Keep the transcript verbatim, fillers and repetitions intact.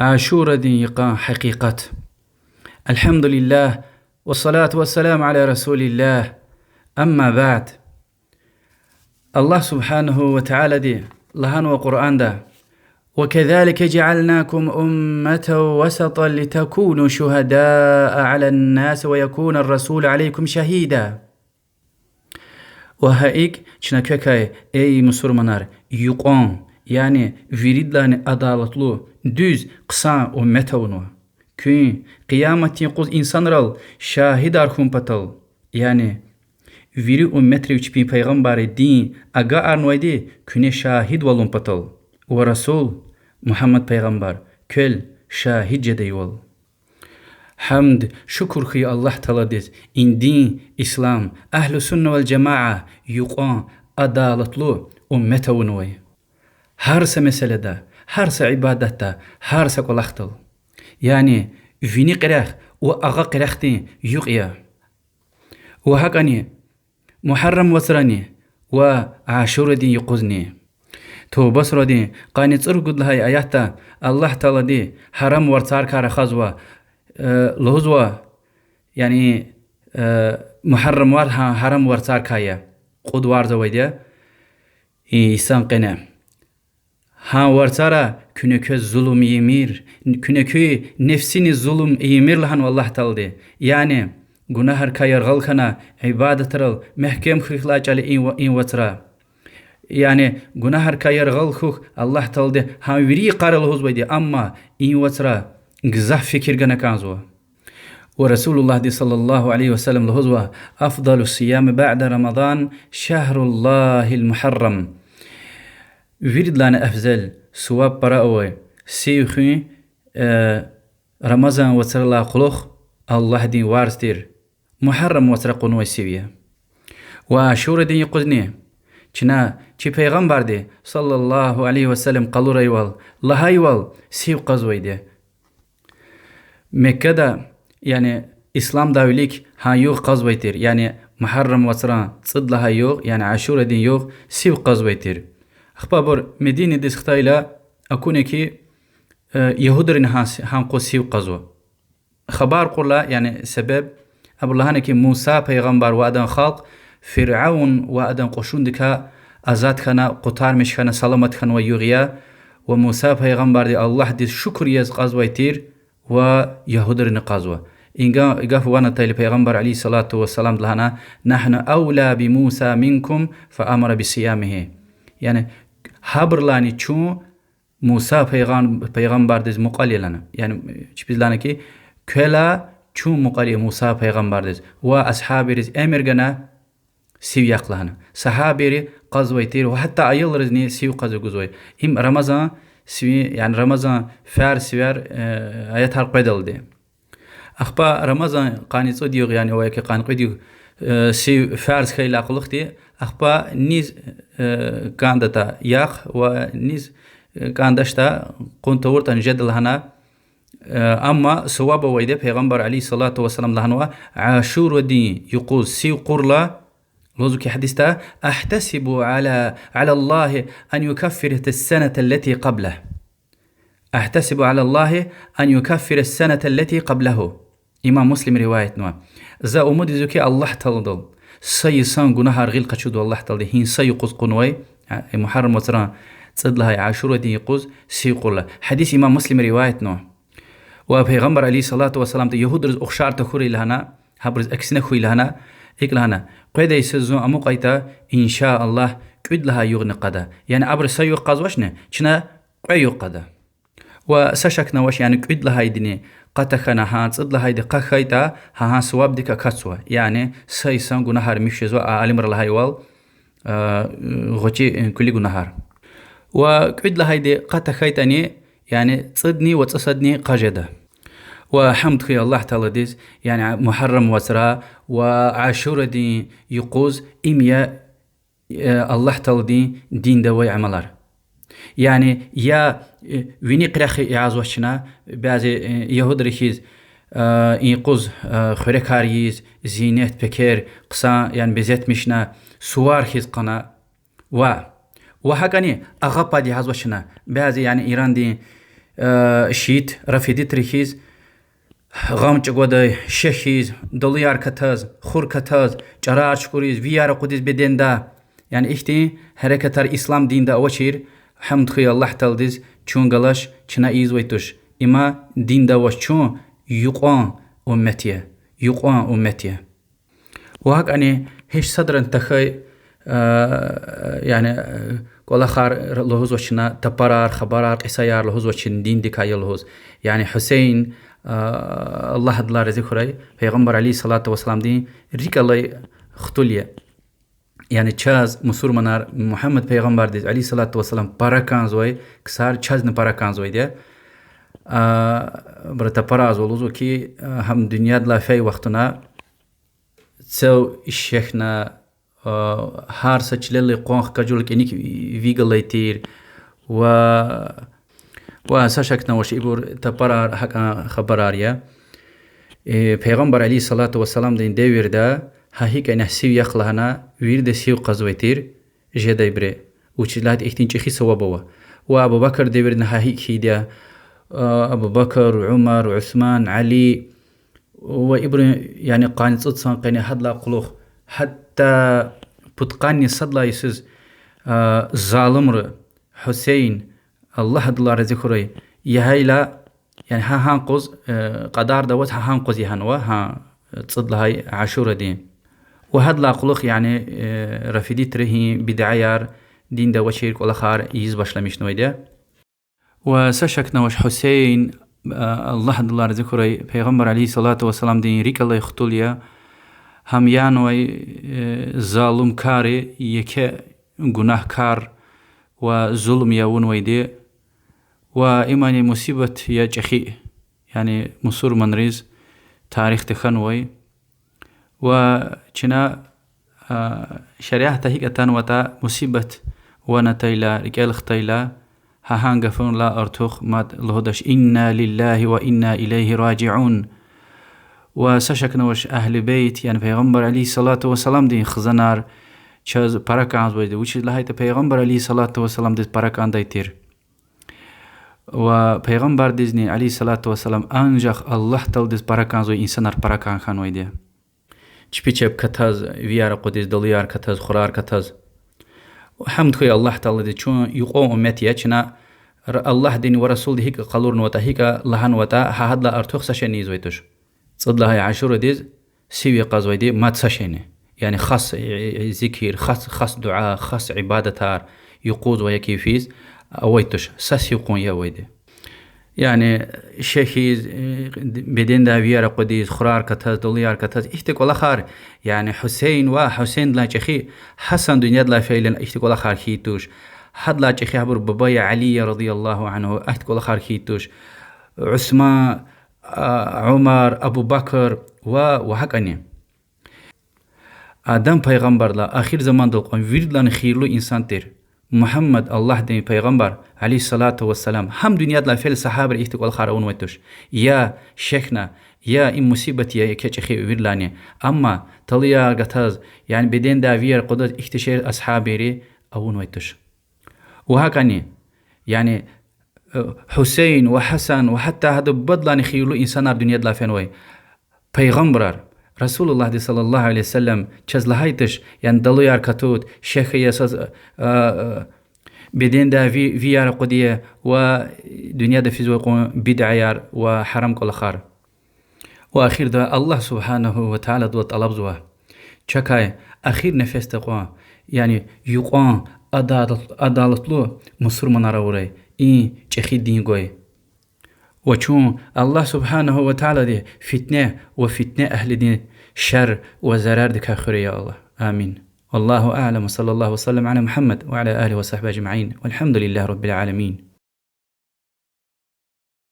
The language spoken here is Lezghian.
Ашурадин йикъан гьакъикъат. الحمد لله، والصلاة والسلام على رسول الله، أما بعد. Аллагь سبحانه وتعالىди лагьанва Къуръанда: وكذلك جعلناكم أمة وسطا لتكونوا شهداء على الناس ويكون الرسول عليكم شهيدا. Ва гьа икӀ чна квекай, эй мусурманар, юкьван, яни виридалайни адалатлу, дуьз, хъсан уммет авунва. Куьн къияматдин юкъуз инсанрал шагьидар хьун патал, яни вири умметрив чпин пайгъамбарри дин агакьарнавайди куьне шагьидвал авун патал. Ва расул, Мугьаммад пайгъамбар, квел шагьид жедайвал. Гьамд, шукур хьуй Аллагь Тааладиз, и дин, ислам, أهل السنة والجماعة, юкьван, адалатлу уммет авунвай. Гьар са месэлада, гьар са ибадатда, гьар са кӀвалахдал. Яни вини къерехда ва агъа къерехдин юкь я. Ва гьакӀани Мугьаррам вацрани ва Ашурадин юкъузни. Тавба сурадин къанни цӀуругуд лагьай аятда Аллагь Таалади гьарам варцарикай рахазва, э, лугьузва, яни, э, Мугьаррам варз гьа-, гьарам варцарикай я, кьуд варз авайди я, и, йисан къене. Гьа варцара куьне квез зулум ийимир, куьне куь нефсиниз зулум ийимир лагьанва Аллагь Таалади. Яни гунагьрикай яргъал хьана, ибадатрал мягькем хьухь лагьай чӀал я и ва-, и вацра. Яни гунагьрикай яргъал хьухь, Аллагь Таалади гьа вири йикъара лугьузвайди, амма и вацра гзаф фикир гана кӀанзава. Ва Расулуллагьди صلى الله عليه وسلم лугьузва: أفضل الصيام بعد رمضان شهر الله المحرم. Виридалайни афзал, суваб пара авай сив хуьн, э, Рамазан вацралай кьулухъ Аллагьдин варз тир Мугьаррам вацра кьунвай сив я. Ва Ашурадин юкъузни, чна чи Пайгъамбарди صلى الله عليه وسلم къалурайвал, лагьайвал, сив кьазвайди я. Меккада, яни исламдай вилик гьа югъ кьазвай тир, яни Мугьаррам вацран цӀуд лагьай югъ, яни Ашурадин югъ сив кьазвай тир. Ахпа абур Мединадиз хтайла, акуна хьи, э, ягьудрини гьа с-, гьа юкъуз сив кьазва. Хабар кьурла, яни себеб, абуру лагьана хьи, Муса пайгъамбар ва адан халкь Фиръавн ва адан кьушундикай азад хьана, къутармиш хьана, саламат хьанвай югъ я, ва Муса пайгъамбарди Аллагьдиз шукур яз кьазвай тир, ва ягьудрини кьазва. И га-, гаф ван атайла Пайгъамбар عليه الصلاة والسلامди лагьана: نحن أولى بموسى منكم، فأمر بصيامه. Яни гьабурулайни чун Муса пайгъам-, пайгъамбардиз мукьвал я лагьана. Яни чпиз лагьана хьи, квелай чун мукьвал я Муса пайгъамбардиз, ва асгьабийриз эмир гана сив яхъ лагьана. Сагьабийри кьазвай тир ва гьатта аялризни сив кьазва гузвай. Им Рамазан сив-, яни Рамазан фарз сивяр, э, аятар къведалди. Ахпа Рамазан къанни цӀуд югъ, яни ва яки къанни кьуд югъ, э, сив фарз хьайидалай кьулухъди, ахпа низ, э, кӀандатӀа яхъ ва низ, э, кӀандачтӀа кьун тавуртӀани жеда лагьана, э, амма суваб авайди я, Пайгъамбар عليه الصلاة والسلام лагьанва: Ашурадин юкъуз сив кьурла, лугьузва хьи гьадисда: أحتسب على، على الله أن يكفر السنة التي قبله. أحتسب على الله أن يكفر السنة التي قبله. Имам Муслим риваятнава. За умуд ийизва хьи Аллагь Тааладал, са йисан гунагьар гъил къачуду Аллагь Таалади, гьин са юкъуз кьунвай, а, Мугьаррам вацран цӀуд лагьай Ашурадин юкъуз сив кьурла. Гьадис имам Муслим риваятнава. Ва Пайгъамбар عليه الصلاة والسلامди ягьудриз ухшар тахьурай лагьана, гьабуруз аксина хьуй лагьана, икӀ лагьана: къведай йисуз зун амукьайтӀа, إن شاء الله, кӀуьд лагьай югъни кьада. Яни абуру са югъ кьазвачни, чна кьве югъ кьада. Ва са шакни авач, яни кӀуьд лагьайдини къад тахьана, гьа цӀуд лагьайди къад хьайитӀа, гьа, гьа сувабдик акатзава. Яни са йисан гунагьар михьзава, а, алимри лагьайвал, а, гъвечӀи, э, куьлуь гунагьар. Ва кӀуьд лагьайди къад тахьайтӀани, яни цӀудни ва цӀусадни къад жеда. Ва гьамд хьуй Аллагь Тааладиз, яни Мугьаррам вацра ва Ашурадин юкъуз им я, э, Аллагь Тааладин динда авай амалар. Яни я, э, вини къерехда язавач чна, бязи, э, ягьудри хьиз, э, и юкъуз, э, хуьрекар ийиз, зинет, пекер, хъсан, яни безетмишна, сувар хьиз къана. Ва, ва гьакӀани агъа пад язавач чна, бязи, яни Ирандин, шиит, рафидитри хьиз, гъам чӀугвадай, шехьиз, далуяр катаз, хур катаз, чӀарар чукӀуриз, вияр акъудиз беденда. Яни ихьтин гьерекатар ислам динда авачир, гьамд хьуй Аллагь Тааладиз, чун галач, чна ийизвай туш. Има динда авач чун, юкьван уммет я, юкьван уммет я. Ва гьакӀани гьич садрани тахьай, яни, кӀвалахар лугьузва чна, тапарар, хабарар, кьисаяр лугьузва чна диндикай я лугьуз. Яни Гьусейн, Аллагь адалай рази хьурай, Пайгъамбар عليه الصلاة والسلامдин рикӀ алай хтул я. Яни чаз, мусурманар, Мугьаммад пайгъамбардиз عليه الصلاة والسلام пара кӀанзавай ксар чазни пара кӀанзавайди я. Абуру тапарарзава, лугьузва хьи, гьам дуьньядилай фей вахтунда цав ишехьна, гьар са чилел къван хкажула кӀаник вилик алай тир, ва, ва са шакни авач, ибур тапарар гьакӀан хабарар я. Пайгъамбар عليه الصلاة والسلامдин девирда гьа гьикӀ ина сив яхъ лагьана, вирида сив кьазвай тир жедайбуру. Вучиз лагьайтӀа ихьтин чӀехи саваб ава. Ва Абу Бакр девирдани гьа гьикӀ хьайиди я, Абу Бакр, Умар, Усман, Али, ва ибурун, яни, къанни цӀуд сан къене гьадалай кьулухъ, гьатта пудкъанни сад лагьай йисуз залумри Гьусейн, Аллагь адалай рази хьурай, ягъайла, яни гьа гьа къуз, кьадарда аваз гьа гьа къуз ягъанва, гьа цӀуд лагьай Ашурадин. Ва гьадалай кьулухъ, яни, рафидитри гьи бидаяр, динда авачир кӀвалахар ийиз башламишнавайди я. Ва са шакни авач, Гьусейн, Аллагь адалай рази хьурай, Пайгъамбар عليه الصلاة والسلامдин рикӀ алай хтул я, гьам янавай залумкарри еке гунагькар ва зулум я авунвайди. Ва имани мусибат я чӀехи, яни мусурманриз тарихда хьанвай. Ва чна шариатда гьикӀ атанватӀа, мусибат ван атайла, рикӀел хтайла, гьа гьа гафунилай артух мад лугьудач إنا لله وإنا إليه راجعون. Ва са шакни авач, Агьлу Бейт, яни Пайгъамбар عليه الصلاة والسلامдин хизанар чаз пара кӀанзавайди, вучиз лагьайтӀа Пайгъамбар عليه الصلاة والسلامдиз пара кӀандай тир. Ва Пайгъамбардизни عليه الصلاة والسلام анжах Аллагь Тааладиз пара кӀанзавай инсанар пара кӀан хьанвайди я. Чпи чеб катаз, вияр акъудиз, далуяр катаз, хурар катаз. Гьамд хьуй Аллагь Тааладиз, чун юкьван уммет я, чна Аллагьдин ва Расулди гьикӀ къалурнаватӀа, гьикӀ лагьанватӀа, гьа гьадалай артух са шейни ийизвай туш. ЦӀуд лагьай Ашурадиз сив йикъазвайди мад са шейни. Яни хас зикир, хас, хас дуьа, хас ибадатар юкъуз ва я кайфиз авай туш, са сив кьун я авайди. Яни шехьиз, бедендай вияр акъудиз, хурар катаз, далуяр катаз, ихьтин кӀвалахар, яни Гьусейн ва Гьусейндилай чӀехи Гьасан дуьньядилай фейила ихьтин кӀвалахар хьайи туш. Гьадалай чӀехи гьабур бубай Али я رضي الله عنه, ахьтин кӀвалахар хьайи туш. Усман, Умар, Абу Бакр ва, ва гьакӀани. Адам пайгъамбардилай эхир замандал кьван виридалайни хийирлу инсан тир. Мугьаммад, Аллагьдин пайгъамбар عليه الصلاة والسلام, гьам дуьньядилай фейила сагьабийри ихьтин кӀвалахар авунвай туш. Я шехьна, я им мусибат я, еке чӀехи виридалайни. Амма талуяр гатаз, яни бедендай вияр акъудаз ихьтин шейэр асгьабийри авунвай туш. Ва гьакӀани, яни Гьусейн ва Гьасан ва гьатта гьадан бубадилайни хийирлу инсанар дуьньядилай фенвай. Пайгъамбарар, Расулуллагьди صلى الله عليه وسلم чаз лагьай туш, яни далуяр катуд, шехь ая, саз бедендай ви-, вияр акъудиз ва дуьньяда физвай кьван бидаяр ва гьарам кӀвалахар. Ва эхирда Аллагь سبحانه وتعالىдивай тӀалабзава: чакай эхир нефесда кьван, яни юкьван адалат-, адалатлу мусурманар авурай, и чӀехи дин гвай. Ва чун Аллагь سبحانه وتعالىди фитне ва фитне агьлидин шар ва зарардикай хуьрай, я Аллагь. آمين. والله أعلم، وصلى الله وسلم على محمد وعلى آله وصحبه أجمعين، والحمد لله رب العالمين.